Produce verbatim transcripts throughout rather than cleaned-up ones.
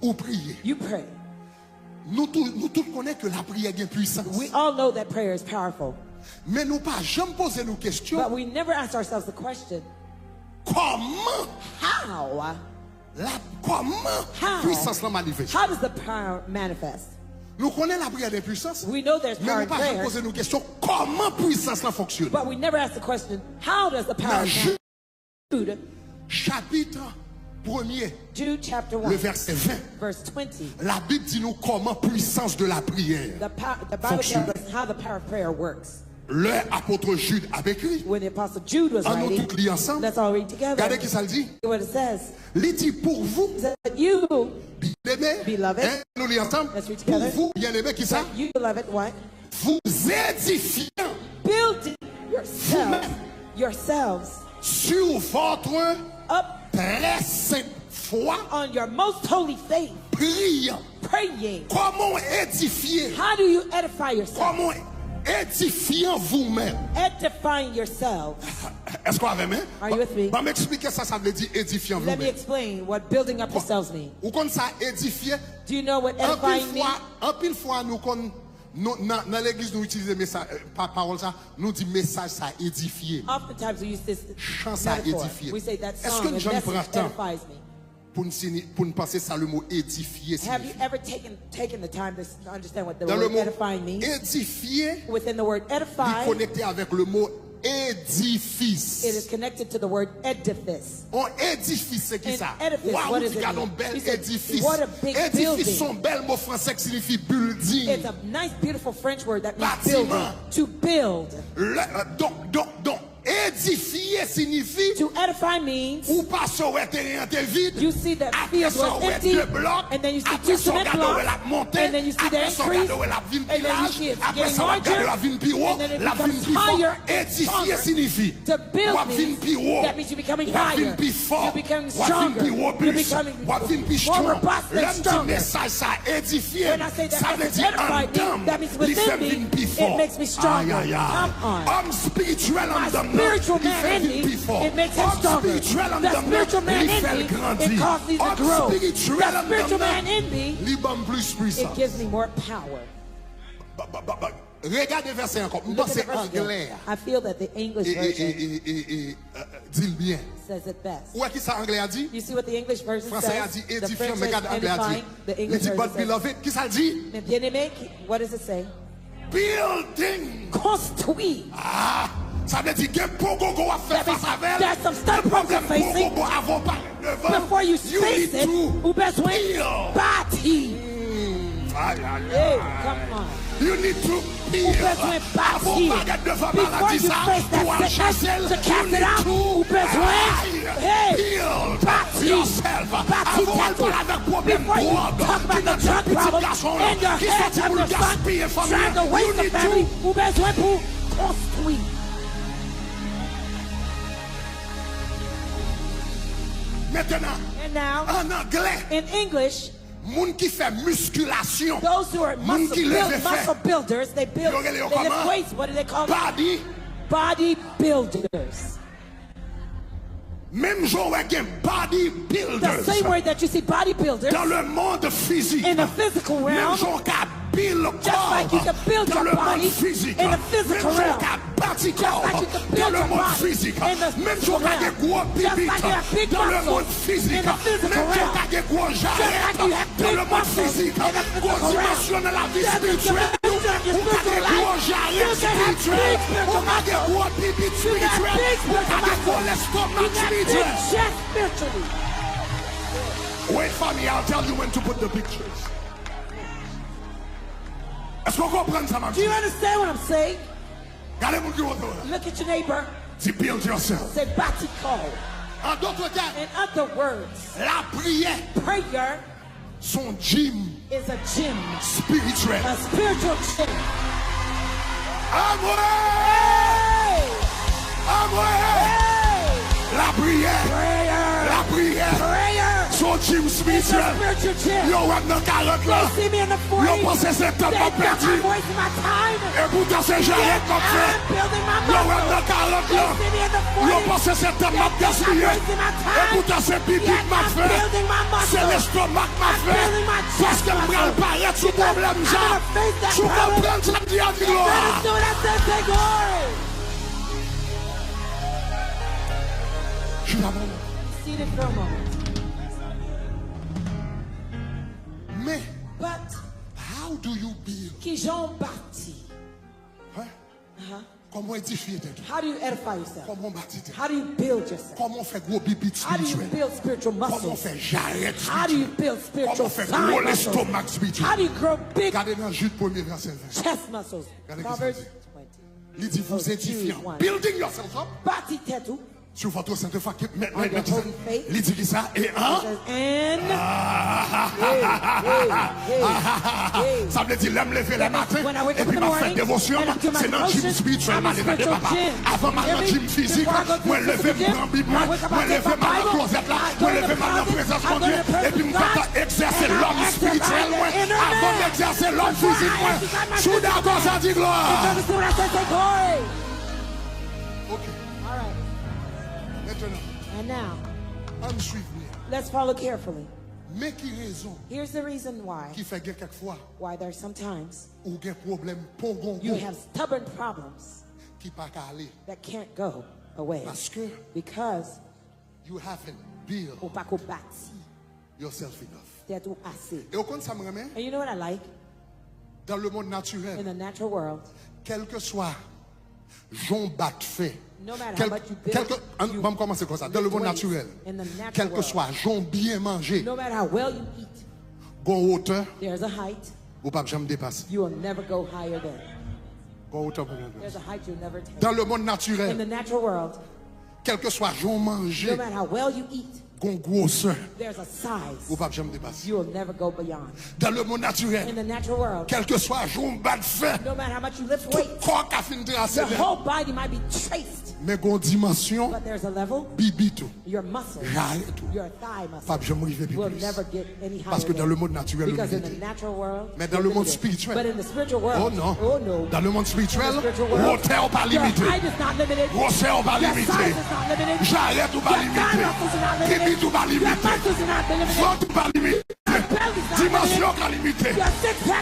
ou priye. You pray. Nou tou, nou tout konnen ke lapriyè gen pwisans. We all know that prayer is powerful. Men nou pa janm poze nou kesyon. But we never ask ourselves the question, kòman, how? La, kòman, how? Pwisans lan manifeste? How does the power manifest? Nou konnen lapriyè gen pwisans. We know there's power in prayer. Men nou pa janm poze nou kesyon kòman pwisans lan fonksyone. But we never ask the question, how does the power manifest? Jude, chapitre premier, Jude chapter one, le verset vingt. Verse twenty. Labib di nou kòman pwisans de lapriyè fonksyone. The, the Bible tells us how the power of prayer works. Lè apot Jid ap ekri, when the apostle Jude was writing, ann nou tout li ansanm. Let's all read together. Gade ki sa l di. What it says. Li di, pour vous, that you, bien-aimés, beloved, hein, nou li ansanm. Let's read together. Pour vous, bien-aimés, ki sa? That you, beloved, what? Vous édifiant, building yourselves, vous-même, yourselves, sur votre, up, très sainte foi, on your most holy faith, priant. Praying. Kòman w edifye? How do you edify yourself? Kòman w edifyan vous-même? Edifying yourselves. Èske w avè m? Are you with me? Ban m eksplike sa sa vle di edifyan vous-même. Let me explain what building up yourselves mean. Ou konn sa edifye? Do you know what edifying means? Anpil fwa, anpil fwa nou konn Nou, nan, nan legliz, nou itilize mesaj, eh, pa, pawòl sa, nou di mesaj sa edifye m. Oftentimes we use this metaphor. Chan sa edifye m. We say that song, the message edifies me. Èske n janm pran tan pou n sini-, pou n panse sa le mo edifye siyifi? Have you ever taken, taken the time to s-, to understand what the word edifying means? Dans le mot édifier, within the word edify, li konekte avèk le mot édifice. It is connected to the word edifice. On edifis se ki sa? An edifis, what is it mean? Waw, ou di gade on bèl edifis. Edifis se on bèl mo fransè ki siyifi building. It's a nice, beautiful French word that means building. Batiman. To build. Lè, euh, donk, donk, donk, edifye siyifi, to edify means, ou pase, ou wè teren an te vid, you see that field was empty, apre sa, ou wè de blòk, and then you see two cement blocks, apre sa, ou gade, ou wè l ap monte, and then you see the increase, apre sa, ou gade, ou wè l ap vin pi laj, and then you see the expansion, apre sa, w ap gade, l ap vin pi wo, l ap vin pi fò. To build means, edifye siyifi w ap vin pi wo, that means you're becoming higher, w ap vin pi fò, you're becoming stronger, w ap vin pi wo plis, w ap vin pi strong, you're becoming more robust and stronger. Lè m di mesaj sa edifye m, sa vle di anndan m, li fè m vin pi fò. Ayayay. Òm espirityèl anndan m nan, li fè l vin pi fò. Òm espirityèl anndan m nan, li fè l grandi. Òm espirityèl anndan m nan, li ban m plis pwisans. Ba, ba, ba, ba, regade vèsè ankò. M panse anglè a, e, e, e, e, e, e, di l byen. Ou wè ki sa anglè a di? Fransè a di edifyan, men gade anglè a di. Li di, but beloved, ki sa l di? Building. Konstwi. Ah, sa vle di gen pwogogo w ap fè fas avè l. Gen pwoblèm pwogogo avan w pale devan l. You need to build. Ou bezwen bati. Hmm, ay, ay, ay. You need to build. Ou bezwen bati. Avan w parèt devan maladi sa pou w al chase l, you need to build. Ou bezwen bati. Bati tèt ou. Avan w al pale avèk pwoblèm dwòg ki nan tèt pitit gason w lan, ki soti pou l gaspiye fanmi an, you need to. Ou bezwen pou konstwi. Mentnan, an anglè, moun ki fè miskilasyon, moun ki leve fè, yo rele yo kòman? Body. Body builders. Menm jan w wè gen body builders dans le monde physique, menm jan w ka build kò w dans le monde physique, menm jan w ka bati kò w dans le monde physique, menm jan w ka gen gwo bibit dans le monde physique, menm jan w ka gen gwo jarèt dans le monde physique, gwo dimansyon nan lavi espirityèl ou, ou ka gen gwo jarèt espirityèl, ou ka gen gwo bibit espirityèl, ou ka gen gwo lestomak espirityèl. Wait for me, I'll tell you when to put the pictures. Èske w konprann sa m ap di? Do you understand what I'm saying? Gade moun ki kote w la. Look at your neighbor. Di, build yourself. Say, bati kò w. An dòt tèm, in other words, lapriyè, prayer, se yon gym, is a gym, espirityèl, a spiritual gym. Amwey! Hey! Amwey! Hey! Lapriyè! Prayer! Lapriyè! Prayer! Se yon gym espirityèl. It's a spiritual gym. Yo wè m nan karant lan. They see me in the forties. Yo panse se tan m ap pèdi. They thought I'm wasting my time. Epoutan se jarèt m ap fè. Yo wè m nan karant lan. Yo panse se tan m ap gaspiye. Epoutan se bibit m ap fè. Se lestomak m ap fè. Paske m pral parèt sou pwoblèm sa. Si w konprann sa m di a, di glwa. Chita pou mwen. Men, how do you build? Kijan w bati? Hein? Kòman w edifye tèt ou? How do you edify yourself? Kòman w bati tèt ou? How do you build yourself? Kòman w fè gwo bibit espirityèl? How do you build spiritual muscles? Kòman w fè jarèt espirityèl? How do you build spiritual thigh muscles? Kòman w fè gwo lestomak espirityèl? How do you grow big chest muscles? Gade nan Jid premye vèsè ven. Gade kisa l di. Proverbs twenty. Li di, vous édifiant, building yourselves up. Bati tèt ou. Sur votre sainte foi, men, men, men, li di ki sa? E an? Sa vle di, lè m leve lè maten, epi m ap fè devosyon, se nan jim espirityèl m ale, tande papa. Avan m al nan jim fizik, mwen leve, m pran Bib mwen, mwen leve, m al nan klozèt la, mwen leve, m al nan prezans Bondye, epi m kontan egzèse lòm espirityèl mwen, avan m egzèse lòm fizik mwen. Si w dakò sa, di glwa. Ok. Mentnan, ann swiv byen. Let's follow carefully. Men ki rezon ki fè gen kèk fwa ou gen pwoblèm pongongon ki pa ka ale. Paske you haven't built yourself enough. Tèt ou ase. E w konn sa m renmen? And you know what I like? Dans le monde naturel, kèlkeswa jan w bat fè, kèlke, ban m kòmanse konsa. Dans le monde naturel, kèlkeswa jan w byen manje, gon wotè ou p ap janm depase. Gon wotè ou p ap janm depase. Dans le monde naturel, kèlkeswa jan w manje, gon gwosè ou p ap janm depase. Dans le monde naturel, kèlkeswa jan w bat fè, tout kò w ka fin trase nèt. Men gon dimansyon, bibit ou, jarèt ou p ap janm rive pi plis. Paske dans le monde naturel, nou limite. Men dans le monde spirituel, oh non. Dans le monde spirituel, wotè w pa limite. Gwosè w pa limite. Jarèt ou pa limite. Bibit ou pa limite. Vant ou pa limite. Dimansyon ka limite.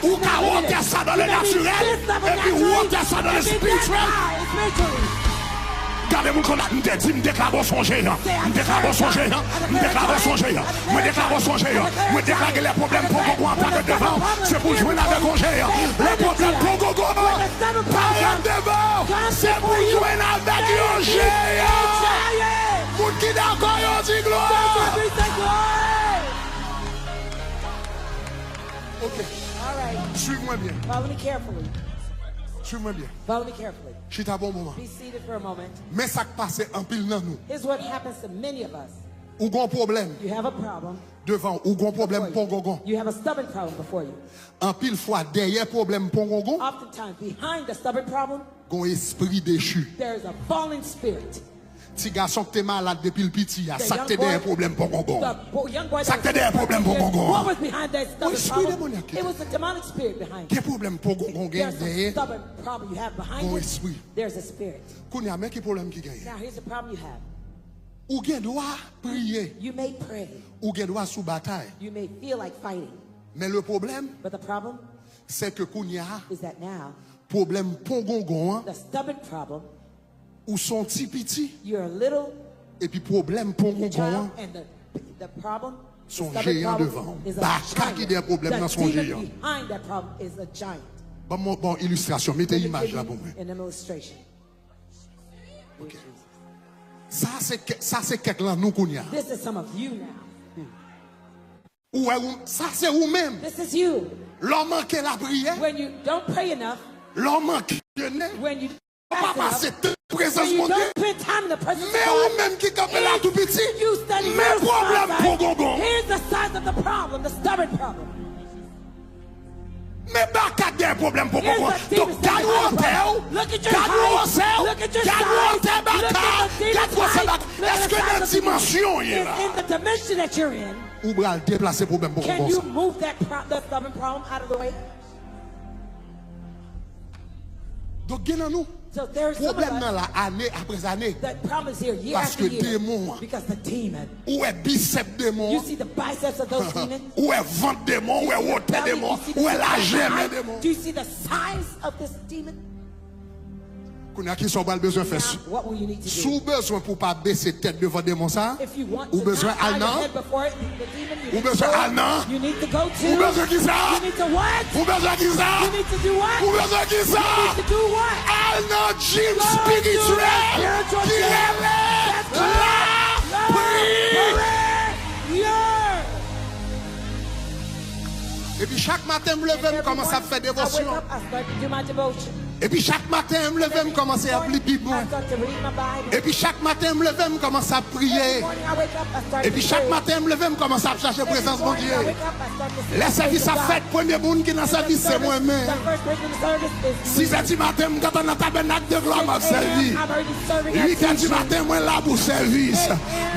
Ou ka wotè sa dans le naturel, epi wotè sa dans le spirituel. Gade moun konn ap, m te di, m deklare w se yon jeyan. M deklare w se yon jeyan. M deklare w se yon jeyan. Mwen deklare w se yon jeyan. Mwen deklare lè pwoblèm pongongon an parèt devan w, se pou w jwenn avèk yon jeyan. Lè pwoblèm pongongon an parèt devan w, se pou w jwenn avèk yon jeyan. Moun ki dakò yo di glwa. Ok. All right. Swiv mwen byen. Follow me carefully. Swiv mwen byen. Follow me carefully. Chita pou yon moman. Be seated for a moment. Men sa k pase anpil nan nou. Here's what happens to many of us. Ou gon pwoblèm. You have a problem. Devan ou gon pwoblèm pongongon. You have a stubborn problem before you. Anpil fwa dèyè pwoblèm pongongon. Oftentimes, behind the stubborn problem, gon espri dechi. There is a fallen spirit. Ti gason k te malad depi l piti a, sa k te dèyè pwoblèm pongongon? Sa k te dèyè pwoblèm pongongon? Gon espri demonyak ki te. Gen pwoblèm pongongon gen dèyè gon espri. Kounye a, men ki pwoblèm ki genyen. Ou gen dwa priye. Ou gen dwa sou batay. Men le pwoblèm, se ke kounye a, pwoblèm pongongon an, ou se yon ti piti, epi pwoblèm pongongon an se yon jeyan devan w. Baka ki dèyè pwoblèm nan se yon jeyan. Ban m yon, bon, ilistrasyon. Mete imaj la pou mwen. Ok. Sa se kè-, sa se kèk lan nou kounye a. Ou wè, ou, sa se ou menm. Lè w manke lapriyè, lè w manke jene, lè w pa pase tan nan prezans Bondye, men ou menm ki kanpe la tou piti, men pwoblèm pongongon. Men baka dèyè pwoblèm pongongon. Donk, gad wotè w, gad wosè w, gad wotè baka, gad gwosè baka. Èske nan dimansyon w ye la, ou pral deplase pwoblèm pongongon sa? Donk, gen nan nou, So there is some of Pwoblèm us nan la ane apre ane. The problem is here year after Paske year demon an. Because the demon. Ou wè bisèp demon You an. See the biceps of those demons. Ou wè vant demon, ou wè wotè demon, ou wè lajè men demon. Do you see the size of this demon? Kounye a ki sa w pral bezwen fè? Now, what will you need to Si w do? Bezwen pou w pa bese tèt devan demon sa, If you want ou to bezwen not al bow your nan head before it, the demon, you Ou need to bezwen go. Al nan You need to go to. Ou bezwen ki sa? You need to what? Ou bezwen ki sa? You need to do what? Ou bezwen ki sa? You need to do what? Al nan gym Go to spirityèl the spiritual ki gym. rele That's called lapriyè. prayer. Epi chak maten m leve m kòmanse ap fè I wake devosyon. Up, I start to do my devotion. Epi chak maten m leve m kòmanse ap li Bib mwen. I start to read my Bible. Epi chak maten m leve m kòmanse ap Every priye. Morning I wake up, I start Epi to chak pray. Maten m leve m kòmanse ap chache Every prezans morning I Bondye. wake up, I start to Lè seek sèvis face of ap God. Fèt, premye moun ki nan sèvis se mwen menm. The first person in service is me. Sizè di maten m gentan nan tabènak de glwa m ap sèvi. I'm already serving at Uitè di teaching. Maten mwen la pou sèvis.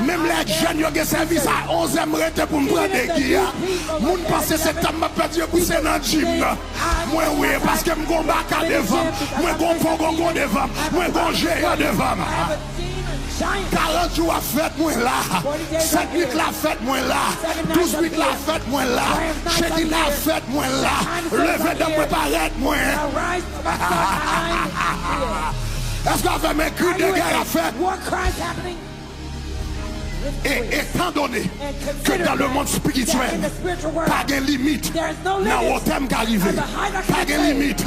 Menm lè jèn yo gen sèvis a onzè m rete pou m pran degi a. Moun panse se tan m ap pèdi yo pou se nan gym nan. Mwen wi, paske m gon baka devan m, mwen gon pongongon devan m, mwen gon jeyan devan m. Karant jou ap fèt mwen la, sèt nwit la ap fèt mwen la, douz nwit la ap fèt mwen la, Chekina ap fèt mwen la, leve dan mwen parèt mwen. Èske w avè m? Kri de gè ap fèt. E etandone ke dans le monde spirituel pa gen limit nan wotè m ka rive, pa gen limit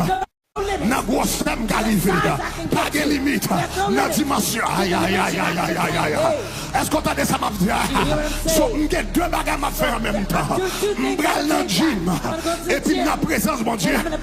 nan gwosè m ka rive, pa gen limit nan dimansyon. Ayayayayayayay. Èske w tande sa m ap di a? So, m gen de bagay m ap fè an menm tan. M pral nan gym epi m nan prezans Bondye.